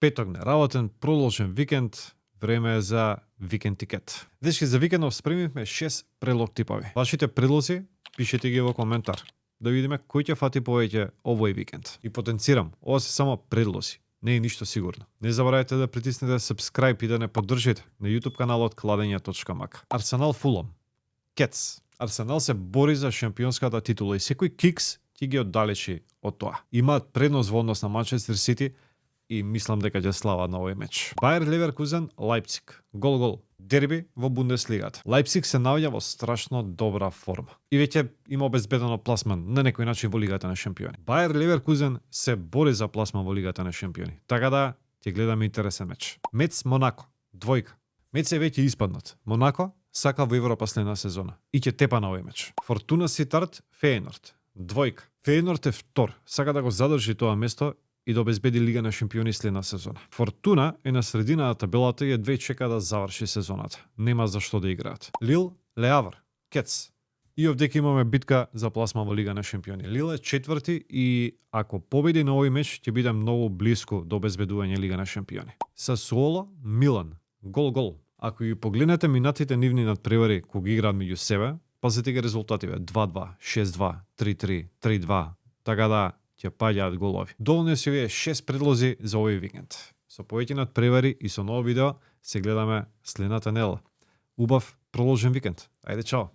Петок неработен, продолжен викенд, време е за викенд тикет. Дечки, за викендов спремивме 6 предлог типови. Вашите предлози пишете ги во коментар, да видиме кој ќе фати повеќе овој викенд. И потенцирам, ова се само предлози, не е ништо сигурно. Не заборавајте да притиснете subscribe и да не поддржите на YouTube каналот Кладења.мак. Арсенал Фулам. Кец. Арсенал се бори за шампионската титула и секој кикс ќе ги оддалечи од тоа. Имаат предност во однос на Манчестер Сити и мислам дека ќе слават на овој меч. Бајер Леверкузен, Лајпциг. Гол-гол. Дерби во Бундеслигата. Лајпциг се наоѓа во страшно добра форма. И веќе има обезбедено пласман на некој начин во Лигата на шампиони. Бајер Леверкузен се бори за пласман во Лигата на шампиони. Така да ќе гледаме интересен меч. Мец Монако. Двојка. Мец е веќе испаднат. Монако сака во Европа следна сезона и ќе тепа на овој меч. Фортуна Ситарт, Фејенорд. Двојка. Фејенорд е втор, сака да го задржи тоа место и да обезбеди Лига на шампиони следна сезона. Фортуна е на средина на табелата и едве чека да заврши сезоната. Нема за што да играат. Лил, Леавр, Кец. И овдека имаме битка за пласма во Лига на шампиони. Лил е четврти и ако победи на овој меч ќе биде многу блиску до обезбедување Лига на шампиони. Сасуоло, Милан. Гол-гол. Ако ја погледнете минатите нивни надпревари кога играат меѓу себе, пазете ги резултативе 2-2, 6-2, 3-3, 3-2, така да ќе паѓаат голови. Доволно се овие 6 предлози за овој викенд. Со повеќе надпревари и со ново видео се гледаме следната недела. Убав продолжен викенд. Ајде, чао!